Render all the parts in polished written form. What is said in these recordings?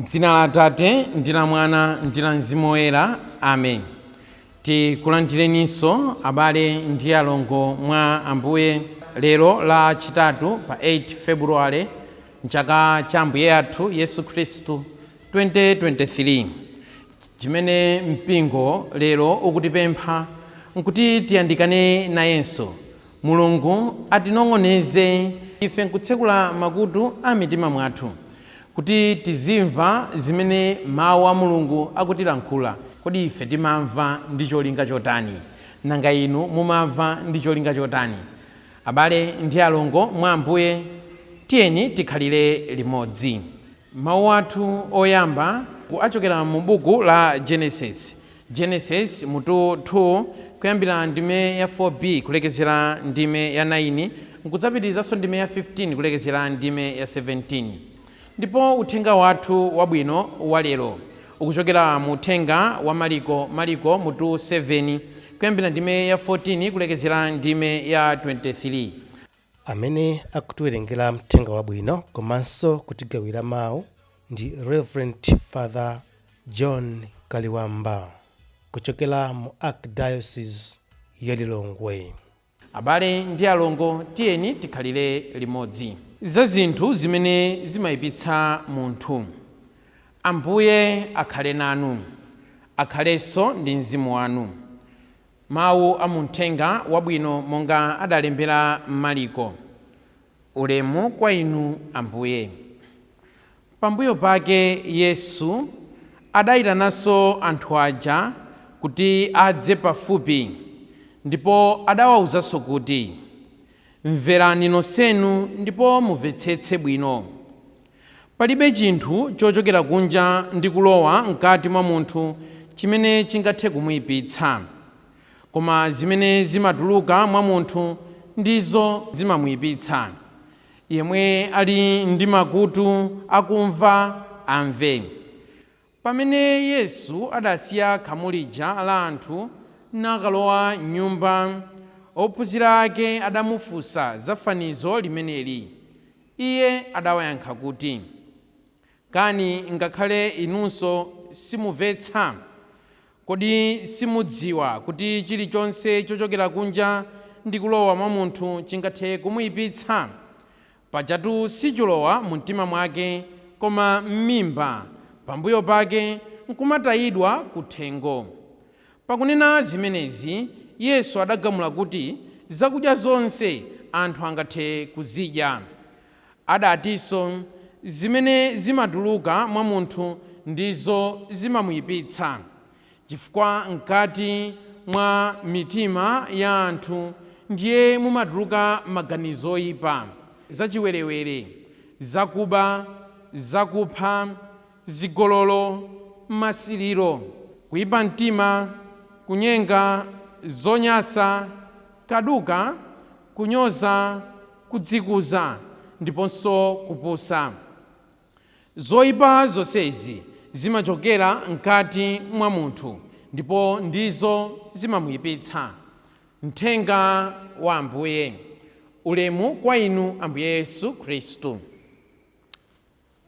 M'dzina la Atate, ndi la Mwana, ndi la Mzimu Woyera. Amen. Tikulandireninso abale ndi alongo mwa Ambuye lero la chitatu pa 8 February mchaka cha Ambuye athu Yesu Khristu 2023. Chimene mpingo lero ukutipempha nkuti tiyandikane nayenso. Mulungu atinong'oneze ife nkutsekula makutu a mitima mwathu kuti tizimva zimene mawu a Mulungu akutilankhula. Kodi ife timamva ndi cholinga chotani? Nanga inu mumamva ndi cholinga chotani? Abale ndi alongo mwa Ambuye, tiyeni tikhalire limodzi. Mawu athu oyamba achokera mu buku la Genesis. Genesis mutu 2 kuyambira ndime ya 4b kulekezera ndime ya 9, nkudzapitirizanso ndime ya 15 kulekezera ndime ya 17. Ndipo uthenga wathu wabwino wa lero ukuchokera mu uthenga wa Mariko, Mariko mutu 7 kuyambira ndime ya 14 kulekezera ndime ya 23. Amene akutiwerengera mthenga wabwino komanso kutigawira mawu ndi Reverend Father John Kaliwamba kuchokera mu Archdiocese ya Lilongwe. Abale ndi alongo, tiyeni tikhalire limodzi. Za zinthu zimene zimayipitsa munthu. Ambuye akhale nanu. Akhalenso ndi mzimu wanu. Mawu a mu Mthenga Wabwino monga adalembera Mariko. Ulemu kwa inu Ambuye. Pambuyo pake Yesu adaitananso anthu aja kuti adze pafupi, ndipo adawauzanso kuti, Mverani nonsenu ndipo mumvetsetse bwino. Palibe chinthu chochokera kunja ndi kulowa mkati mwa munthu chimene chingathe kumuipitsa. Koma zimene zimatuluka mwa munthu ndizo zimamuipitsa. Yemwe ali ndi makutu akumva, amve. Pamene Yesu adasiya khamu lija la anthu nakalowa m'nyumba, ophunzira ake adamufunsa za fanizo limeneli. Iye adawayankha kuti, Kani ngakhale inunso simumvetsa? Kodi simudziwa kuti chilichonse chochokera kunja ndi kulowa mwa munthu chingathe kumuipitsa? Pajatu sichilowa mumtima mwake, koma m'mimba, pambuyo pake nkumatayidwa kuthengo. Pakunena zimenezi, Yesu adagamula kuti zakudya zonse anthu angathe kuzidya. Adatinso, Zimene zimatuluka mwa munthu ndizo zimamuipitsa, chifukwa m'kati mwa mitima ya anthu ndiye mumatuluka maganizo oipa, zachiwerewere, zakuba, zakupha, zigololo, masiriro, kuipa mtima, kunyenga, zonyansa, kaduka, kunyoza, kudzikuza, ndiponso kupusa. Zoipa zonsezi zimachokera mkati mwa munthu ndipo ndizo zimamuipitsa. Mthenga wa Ambuye. Ulemu kwa inu Ambuye Yesu Khristu.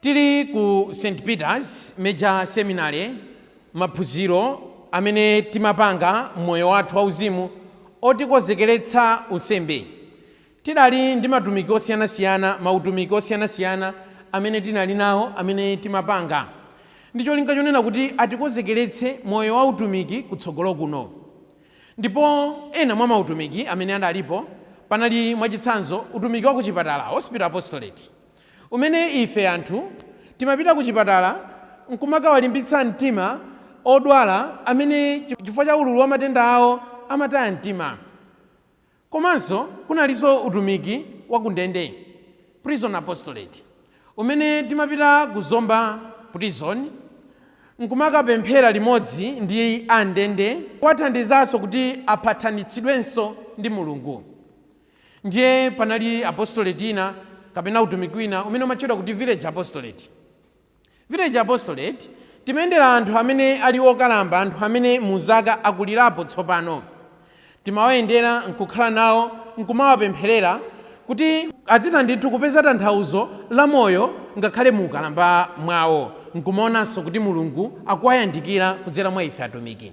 Tili ku St. Peter's Major Seminary, maphunziro amene timapanga m'moyo wathu wauzimu otikonzekeretsa unsembe, tidali ndi matumiki osiyanasiyana, mautumiki osiyanasiyana amene tinali nawo amene timapanga ndi cholinga chonena kuti atikonzekeretse moyo wa utumiki kutsogolo kuno. Ndipo ena mwa mautumiki amene adalipo panali mwachitsanzo utumiki wa kuchipatala, hospital apostolate, umene ife anthu timapita kuchipatala nkumakawalimbitsa mtima odwala amene chifukwa cha ululu wa matenda awo amataya mtima. Komanso kunalinso utumiki wa kundende, prison apostolate, umene timapita ku Zomba Prison nkumakapemphera limodzi ndi andende kuwathandizanso kuti aphathanitsidwenso ndi Mulungu. Ndiye panali apostolate ina kapena utumiki wina umene umatchedwa kuti village apostolate. Village apostolate timayendera anthu amene ali okalamba, anthu amene mu zaka akulirapo tsopano. Timawayendera nkukhala nawo nkumawapempherera kuti adzitha ndithu kupeza tanthauzo la moyo ngakhale mu ukalamba mwawo. Nkumaonanso kuti Mulungu akuwayandikira kudzera mwa ife atumiki.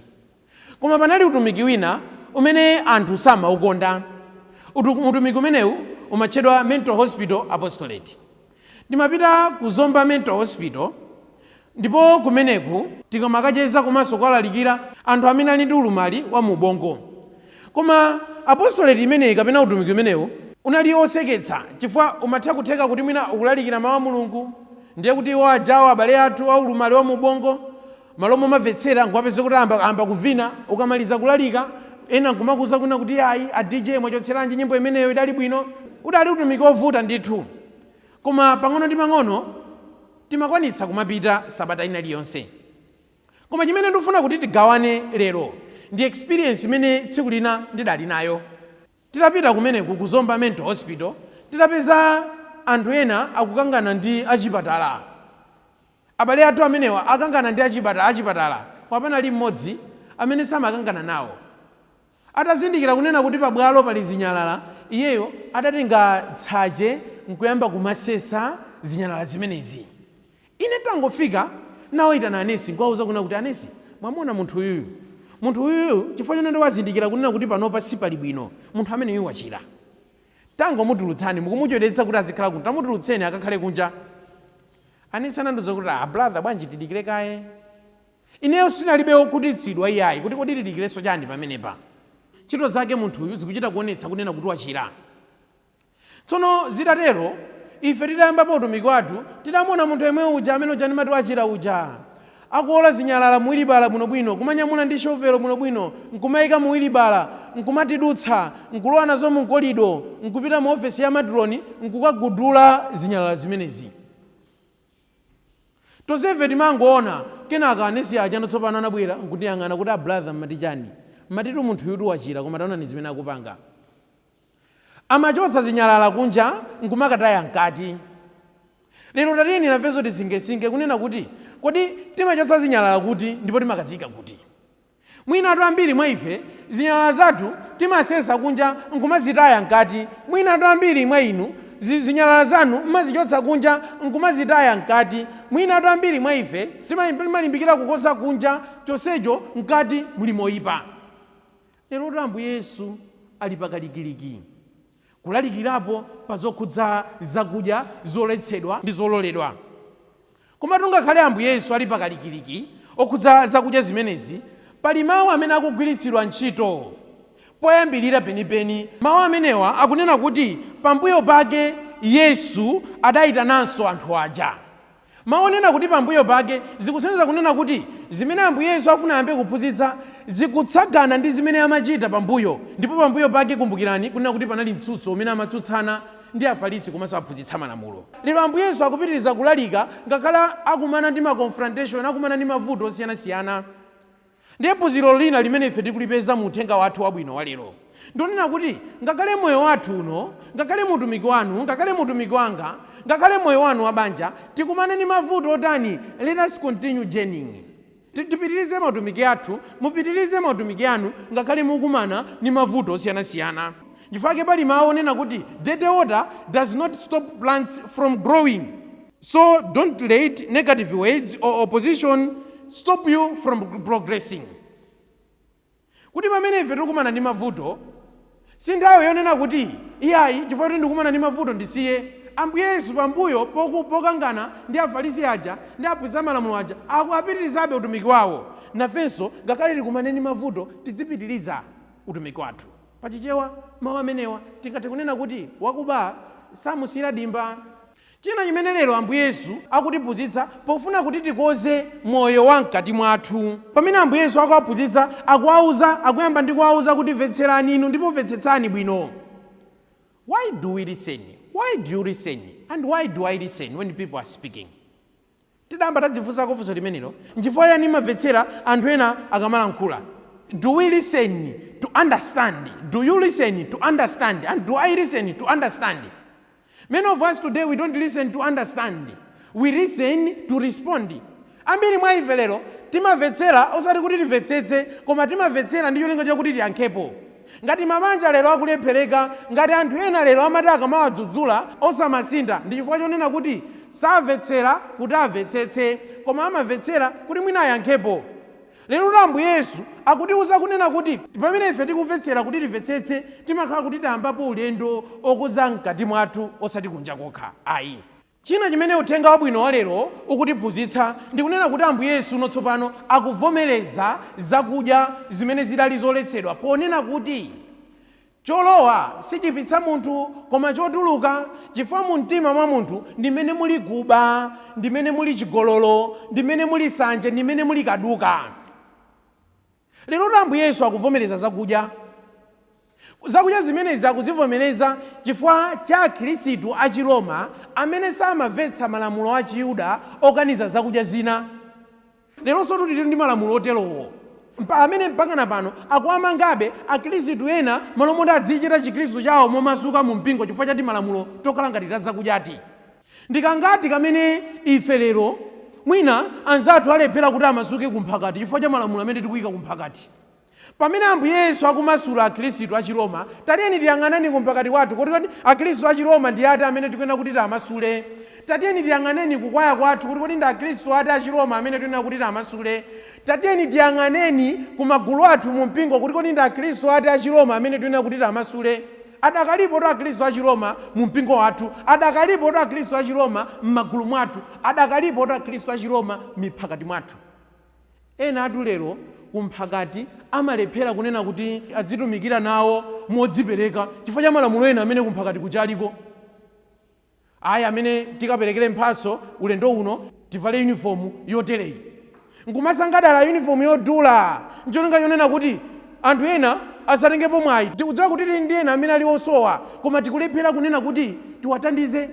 Koma panali utumiki wina umene anthu samaukonda. Utumiki umenewu umatchedwa Mental Hospital Apostolate. Ndimapita ku Zomba Mental Hospital, ndipo kumeneku tikamakacheza komanso kuwalalikira anthu amene ali ndi ulumali wa mu ubongo. Koma apostolate imeneyi kapena utumiki umenewu unali oseketsa, chifukwa umatha kutheka kuti mwina ukulalikira mawu a Mulungu, ndiye kuti iwo ajawo, abale athu a ulumali wa mu ubongo, malo momamvetsera nkuwapeza kuti amba kuvina. Ukamaliza kulalika, ena nkumakuza kuna kuti, "Ayi, a DJ, mwachotseranji nyimbo imeneyo? Idali bwino." Udali utumiki wovuta ndithu, koma pang'ono ndi pang'ono timakwanitsa kumapita sabata ina iliyonse. Koma chimene ndikufuna kuti tigawane lero ndi experience imene tsiku lina ndidali nayo titapita kumeneku ku Zomba Mental Hospital. Titapeza anthu ena akukangana ndi achipatala. Abale athu amenewa akangana ndi achipatala, koma panali mmodzi amene samakangana nawo. Atazindikira kunena kuti pabwalo pali zinyalala, iyeyo adatenga tsache nkuyamba kumasesa zinyalala zimenezi. Ine tangofika, nawayitana anesi nkuwauza kunena kuti, "Anesi, mwamuona munthu uyuyu? Munthu uyuyu, chifukwa chonena wazindikira kunena kuti panopa sipali bwino, munthu ameneyu wachira. Tangomutulutsani, mukumuchedwetsa kuti azikhala kuno. Tamutulutseni akakhale kunja." Anesi anandiuza kuti, "Ah, brother, bwanji tidikire kaye?" Ineyo sinalibe wokhutitsidwa iyayi, kuti kodi tidikirenso chani pamenepa? Ntchito zake munthuyu zikuchita kuonetsa kunena kuti wachira. Tsono zitatero, ife titayambapo utumiki wathu, tidamuona munthu yemwe uja amene uja ndimati wachira uja akuola zinyalala muwilibala bwinobwino, kumanyamula ndi shovelo bwinobwino, nkumayika muwilibala, nkumatidutsa, nkulowa nazo mu corridor, nkupita mu ofesi ya matron, nkukagudula zinyalala zimenezi. Tonsefe timangoona. Kenaka anesi aja tsopano anabwera nkutiyang'ana kuti, "A brother, mmati chani? Mmatitu munthu yutu wachira, koma taonani zimene akupanga. Amachotsa zinyalala kunja nkumakataya mkati." Lero tatiyeni nafenso tisinkhesinkhe kunena kuti, kodi timachotsa zinyalala kuti ndipo timakazika kuti? Mwinatu ambiri mwa ife zinyalala zathu timasesa kunja nkumazitaya mkati. Mwinatu ambiri mwa inu zinyalala zanu mmazichotsa kunja nkumazitaya mkati. Mwinatu ambiri mwa ife timalimbikira kukoza kunja, chonsecho mkati muli moyipa. Lero Ambuye Yesu ali pakalikiliki kulalikirapo pa zokhudza zakudya zoletsedwa ndi zololedwa. Komatu ngakhale Ambuye Yesu ali pakalikiliki okhudza zakudya zimenezi, pali mawu amene akugwiritsidwa ntchito poyambirira penipeni. Mawu amenewa akunena kuti pambuyo pake Yesu adayitananso anthu aja. Mawu onena kuti pambuyo pake zikusonyeza kunena kuti zimene Ambuye Yesu afuna ayambe kuphunzitsa zikutsagana ndi zimene amachita pambuyo. Ndipo pambuyo pake, kumbukirani kunena kuti panali mtsutso umene amatsutsana ndi Afarisi komanso aphunzitsa malamulo. Lero Ambuye Yesu akupitiriza kulalika ngakhale akumana ndi ma confrontation, akumana ndi mavuto osiyanasiyana. Ndiye phunziro lina limene ife tikulipeza mu uthenga wathu wabwino wa lero ndionena kuti ngakhale moyo wathu uno, ngakhale mutumiki wanu, ngakhale mutumiki wanga, ngakhale moyo wanu wa banja, tikumane ndi mavuto otani, let us continue journeying. Tipitirize mautumiki athu, mupitirize mautumiki anu ngakhale mukumana ndi mavuto osiyanasiyana. Chifukwa pali mawu onena kuti dirty water does not stop plants from growing, so don't let negative words or opposition stop you from progressing. Kuti pamene ife tikukumana ndi mavuto, si nthawi yonena kuti, "Iyayi, chifukwa kuti ndikumana ndi mavuto ndisiye." Ambuye Yesu pambuyo pokangana ndi Afarisi aja ndi aphunzitsi amalamulo aja, akuapitirizabe utumiki wawo. Nafenso ngakhale tikumane ndi mavuto, tidzipitiriza utumiki wathu. Pachichewa mawu amenewa tingathe kunena kuti wakuba samusiyira dimba. China chimene lero Ambuye Yesu akutiphunzitsa pofuna kuti tikoze moyo wa mkati mwathu, pamene Ambuye Yesu akuwaphunzitsa, akuwauza, akuyamba ndi kuwauza kuti, "Mvetserani inu ndipo mvetsetsani bwino." Why do we listen? Why do you listen and why do I listen when people are speaking? Tidamba tadzifunsako funso limenelo? Nchifukwa yani imamvetsera anthu ena akamalankhula? Do we listen to understand? Do you listen to understand and do I listen to understand? Many of us today, we don't listen to understand, we listen to respond. Ambiri mwa ife lero timamvetsera osati kuti timvetsetse, koma timamvetsera ndi cholinga chakuti tiyankhepo. Ngati mabanja lero akulephereka, ngati anthu ena lero amati akamawadzudzula osamasintha, ndi chifukwa chonena kuti Samvetsera kuti amvetsetse, koma amamvetsera kuti mwina ayankhepo. Lero Ambuye Yesu akutiuza kunena kuti pamene ife tikumvetsera kuti timvetsetse, timakhala kuti tayambapo ulendo okonza mkati mwathu, osati kunja kokha ayi. China chimene uthenga wabwino wa lero ukutiphunzitsa ndikunena kuti Ambuye Yesu tsopano akuvomereza zakudya zimene zidali zoletsedwa, ponena kuti cholowa sichipitsa munthu koma chotuluka, chifukwa mu mtima mwa munthu ndimene muli kuba, ndimene muli chigololo, ndimene muli sanje, ndimene muli kaduka. Lero Ambuye Yesu akuvomereza zakudya. Zakudya zimenezi akuzivomereza chifukwa cha Akhristu Achiroma amene samamvetsa malamulo a Chiyuda okaniza zakudya zina. Leronso tili ndi malamulo oterowo amene mpakana pano akuamangabe Akhristu ena, malo moti adzichita Chikhristu chawo momasuka mu mpingo, chifukwa chati malamulo tokhala ngati tazakudyati. Ndikangati kamene ife lero mwina anzathu alephera kuti amasuke kumphakati chifukwa cha malamulo amene tikuyika kumphakati? Pamene Ambuye Yesu akumasula Akhristu Achiroma, tatiyeni tiyang'anani kumphakati kwathu kuti kodi Akhristu Achiroma ndi ati amene tikuyenera kuti tiamasule. Tatiyeni tiyang'aneni kukwaya kwathu kuti kodi ndi Akhristu ati Achiroma amene tikuyenera kuti tiamasule. Tatiyeni tiyang'aneni ku magulu athu mu mpingo kuti kodi ndi Akhristu ati Achiroma amene tikuyenera kuti tiamasule. Adakalipo to Akhristu Achiroma mu mpingo wathu, adakalipo to Akhristu Achiroma m'magulu mwathu, adakalipo to Akhristu Achiroma miphakati mwathu. Ena atu lero kumphakati amalephera kunena kuti adzitumikira nawo modzipereka chifukwa cha malamulo ena amene kumphakati kuchaliko. Ayi, amene tikaperekere mphatso ulendo uno tivale uniform yotereyi, nkumasangadala uniform yodula, ncholinga chonena kuti anthu ena asatengepo mwayi. Tikudziwa kuti tili ndi ena amene ali osowa, koma tikulephera kunena kuti tiwathandize.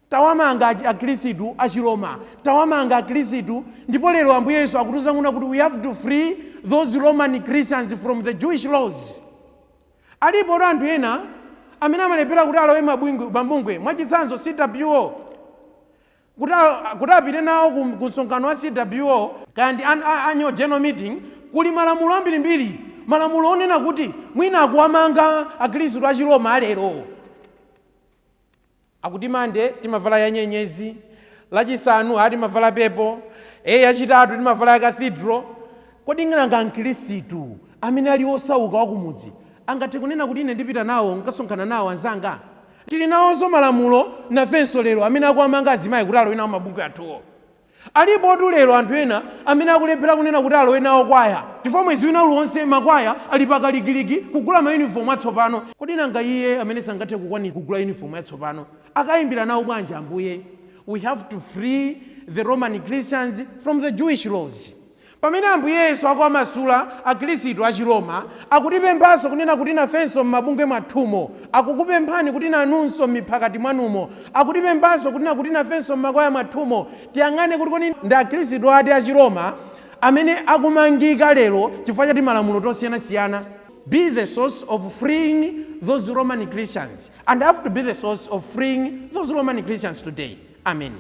Tawamanga Akhristu Achiroma, tawamanga Akhristu. Ndipo lero Ambuye Yesu akutiuza kuna kuti we have to free those Roman Christians from the Jewish laws. Alipo anthu ena amene amalephera kuti alowe mabungwe, mwachitsanzo CWO, kuti apite nawo ku msonkhano wa CWO kaya ndi annual general meeting, kuli malamulo ambirimbiri, malamulo onena kuti mwina akuwamanga Akhristu Achiroma alero. Akuti Mande timavala ya nyenyezi, Lachisanu ati timavala purple, yachitatu timavala ya cathedral. Kodi nanga Mkhristu amene ali osauka wakumudzi angathe kunena kuti ine ndipita nawo, nkasonkhana nawo anzanga? Tili nawonso malamulo nafenso lero amene akuamanga azimayi kuti alowe nawo mabungwe athuwo. Alipotu lero anthu ena amene akulephera kunena kuti alowe nawo kwaya chifukwa mwezi wina uliwonse makwaya ali pakalikiliki kugula mayunifomu atsopano. Kodi nanga iye amene sangathe kukwanira kugula yunifomu yatsopano akayimbira nawo bwanji Ambuye? We have to free the Roman Christians from the Jewish laws. Pamene Ambuye Yesu akuamasula Akhristu Achiroma, akutipemphanso kunena kuti nafenso m'mabungwe mwathumo, akukupemphani kuti nanunso m'miphakati mwanumo, akutipemphanso kunena kuti nafenso m'makwaya mwathumo tiyang'ane kuti kodi ndi Akhristu ati Achiroma amene akumangika lero chifukwa chati malamulo tosiyanasiyana. Be the source of freeing those Roman Christians and have to be the source of freeing those Roman Christians today. Amen.